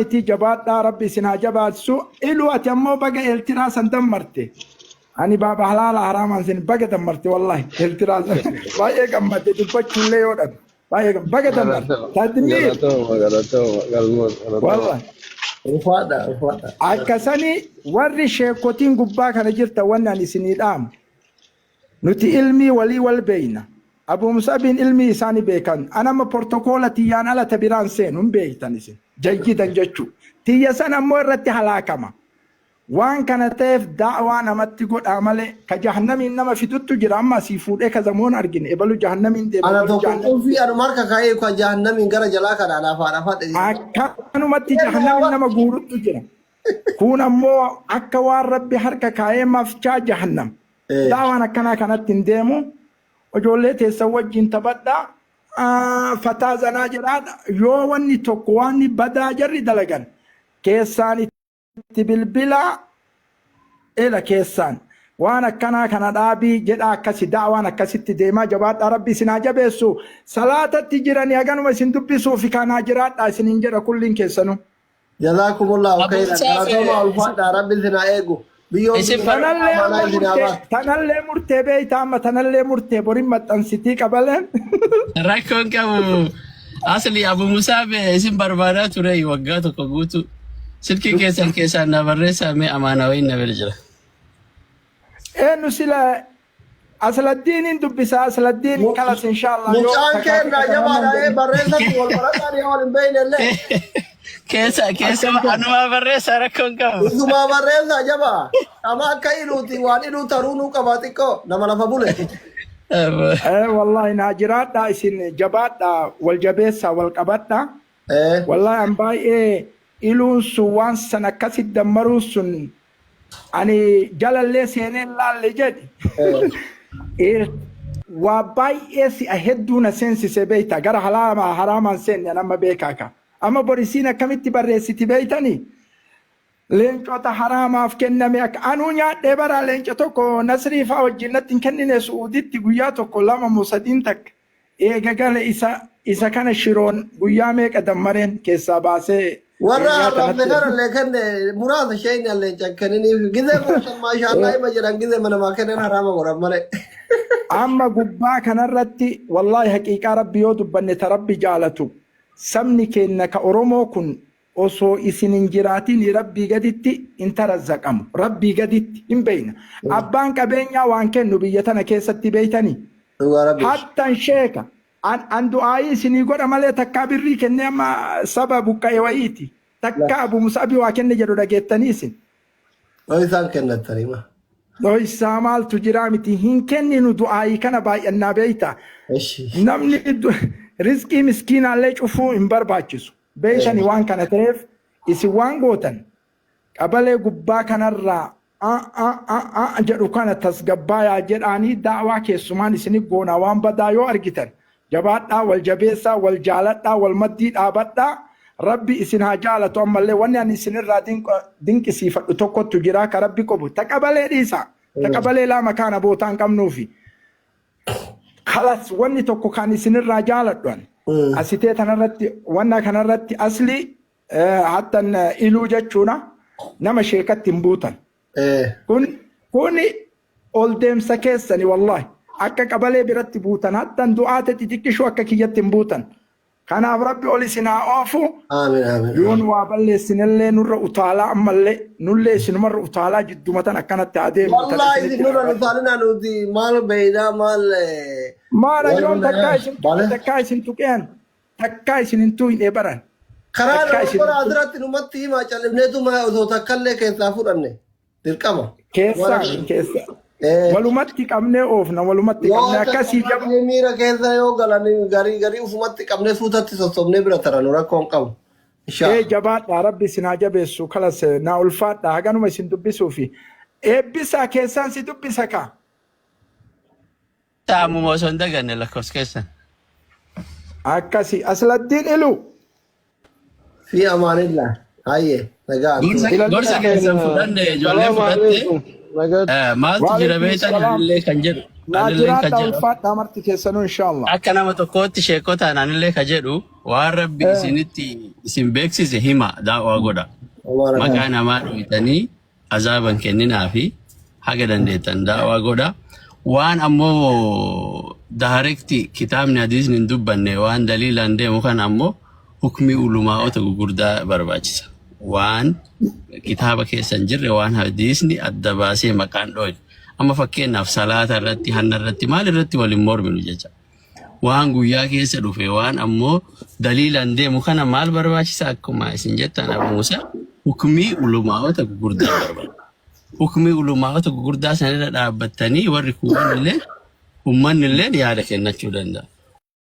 miti, jabaadhaa, Rabbi isin haa jabaatsu. Iluu ati ammoo baga Eeltiraa san dammarte. Ani baaba halaala haraamaan sin baga dammarte, wallahi Eeltiraa san baay'ee gammade, dubbachuullee yoo dhabe baay'ee baga dammarte. Tadmiir. Galatooma, galatooma, galmoon, galatooma. Wallahi. Ulfaadha, ulfaadha. Akkasani warri sheekotiin gubbaa kana jirtan, wanni ani isinii dhaamu, nuti ilmii walii wal beeyna. Abuu Musabiin ilmi isaani beekan. An amma portokoola tiyyaan ala ta biraan seenu hin beektan isin. Jayyidan jechuu. Tiyya san ammoo irratti halaakama. Waan kana ta'eef da'waa namatti godhaa malee ka jahannamiin nama fiduttu jira amma asii fuudhee ka zamoon argine ebalu jahannamiin deema Ana ebalu tokko jahannamiin qulfii anuma harka kaa'ee ka jahannamiin gara jalaa kana anaaf haadha fadhe. Akkanumatti jahannamiin nama guuruttu jira. Kun ammoo akka waan Rabbi harka kaa'ee mafchaa jahannam. Da'waan akkanaa kanatti hin deemu. Ijoollee teessan wajjin taphadhaa. Fataa zanaa jedhaa yoo wanni tokko waan badaa jarri dalagan keessaan itti bilbilaa ela keessaan waan akkanaa kana dhaabii jedhaa akkasi da'waan akkasitti deemaa jabaadhaa Rabbi isin haa jabeessu salaatatti jiranii haganuma isin dubbisuufi kanaa jiraadhaa isiniin jedha kulliin keessanuu. Jazakumullahu Abu khairan. Musaaf Galatoomaa ulfaadhaa Rabbi isin haa eegu. Biyyoon isin biyya bar Tanallee amanaa amma isin haa murtee baasu. tanallee murtee beeyta amma tanallee murtee borin maxxansitii qabaleen. Rakkoon qabu asli Abu Musaaf isin barbaadaa ture waggaa tokko guutuu. Silkii keessan keessaan na barreessaa mee amaanaa wayiin na bira jira. Eenyu sila Asladdiiniin dubbisa Asladdiin kalas inshaallah yoo Mucaan takkaa keenya takka jabaadha kanaan ee barreessatti wal barataan yoo wal hin beekne illee. Keessa keessa anumaa barreessaa rakkoon qabu. Isumaa barreessaa jabaa. Nama akka iluuti waan iluu taruu nuu qaba xiqqoo nama lafa bule. Eh, wallahi naa jiraadhaa isin jabaadhaa wal jabeessaa wal qabadhaa. Eh. Wallahi an baay'ee iluun sun waan san akkasitti dammaruun sun ani jalallee seenee hin laalle jedhi. Eh. Waa baay'ee si'a hedduu na seensise beekta gara halaama haraamaan seenne an amma beekaa ka. Amma borisiin akkamitti barreessiti beektanii? Leencota haraamaaf kenname akka anuu nyaadhee bara leenca tokko Nasrii faa wajjin natti hin kennine Su'uuditti guyyaa tokko lama moo sadiin takka eega gale isa isa kana shiroon guyyaa meeqa dammareen keessaa baasee Warra nyaata arrabne natti kana illee kenne muraasa isheen illee cakkenniniif gizee muraasa maashaallaa hima jedhan gizee manamaa kennan haraama godhan malee. Amma gubbaa kanarratti wallaahi haqiiqaa Rabbi yoo dubbanne ta Rabbi jaalatu sabni keenna ka Oromoo kun osoo isin hin jiraatin Rabbii gaditti hin tarazzaqamu. Rabbii gaditti hin beeyna. Abbaan qabeenyaa waan kennu biyya tana keessatti beeytanii. Dhugaa Rabbi. Hattan sheeka. An, an du'aayii isinii godha malee takkaa birrii kennee amma saba buqqa'e wayiiti. Takkaa Abu Musaabii waa kenne jedhu dhageettanii isin. Yoo isaan kennattanii ma. Dhoysaa maaltu jiraa miti hin kenninu du'aayii kana baay'annaa beeyta. Eshi. Namni rizqii miskiinaallee cufuu hin barbaachisu. Beeytani waan kana ta'eef isin waan gootan qabalee gubbaa kanarraa a a a a jedhu kana tasgabbaayaa jedhaanii da'waa keessumaan isini goonaa waan badaa yoo argitan jabaadhaa wal jabeessaa wal jaaladhaa wal maddii dhaabadhaa Rabbi isin haa jaalatu ammallee wanni ani isinirraa dinqisiifadhu tokkottu jira ka Rabbi qabu ta qabalee dhiisa ta qabalee laa makaana bootaa hin qabnuufi kalas wanni tokko kan isinirraa jaaladhu ani asitee tanarratti wanna kanarratti asli hattan iluu jechuudha nama sheekatti hin buutan. Kun kuni ol deemsa keessani wallahi akka qabalee biratti buutan hattan du'aate xixiqqishuu akka kiyyatti hin buutan. Kanaaf Rabbi ol isin haa oofu. Aamin aamin. Yoon waa balleessinellee nurra utaalaa ammallee nullee isinumarra utaalaa jidduma tan akkanatti haa deemnu tan Wallahi isin isinitti nurra dhaabadha. nutaalinaa nuti maal beeynaa maal Maala yoon takkaa isin tuqe Bale. takkaa isin tuqeen takkaa isin hin tuqne baran. Karaa Takkaa isin dogoggora hin tuqne. asirratti numatti himaa callifneetuma osoo takkallee keessaa fudhanne dirqama. Keessaan keessa. Eh. Walumatti qabnee oofna walumatti Yoo qabnee akka akkasii jaba. qabnee miira keessa yoo galanii garii garii ufumatti qabnee suutatti sossobnee bira taranu rakkoo hin qabu. Ee Inshallah. jabaadhaa Rabbi isin haa jabeessu kalas naa ulfaadhaa haganuma isin dubbisuufi. Eebbisaa keessaan si dubbisa kaa. Ammuma osoo hin daganne lakkoofsa keessan. Akkasi Asladdiin Iluu. Fi amaanillah. Hayyee nagaa Gorsa Ilalli gorsa keessan fudhanne ijoollee Salaamu fudhatte alaikum. Nagaatti. maaltu jira Waalaikum beektan salaam. anillee kan jedhu Naa anillee kan jiraadhaa jedhu ulfaadhaa marti keessanuu inshaallah. akka nama tokkootti sheekotaan anillee kan jedhu waan Rabbi isinitti isin beeksise hima daawwaa godha. Maqaa namaa dhoytanii azaaban kenninaa fi haga dandeettan daawwaa godha. Waan ammoo daarekti kitaabni hadiisni hin dubbanne waan daliilaan deemu kana ammoo hukmii ulumaa'ota gugurdaa barbaachisa. Waan kitaaba keessa hin jirre waan hadiisni adda baasee maqaan dhooyne. Amma fakkeenyaaf salaata irratti hanna irratti maal irratti waliin morminu jecha. Waan guyyaa keessa dhufe waan ammoo daliilaan deemu kana maal barbaachisa akkuma isin jettan Abu Musa hukmii ulumaa'ota gugurdaa barbaada. Hukmii ulumaa'ota gugurdaa sanirra dhaabbattanii warri kuuwwan illee ummanni illee yaada kennachuu danda'a.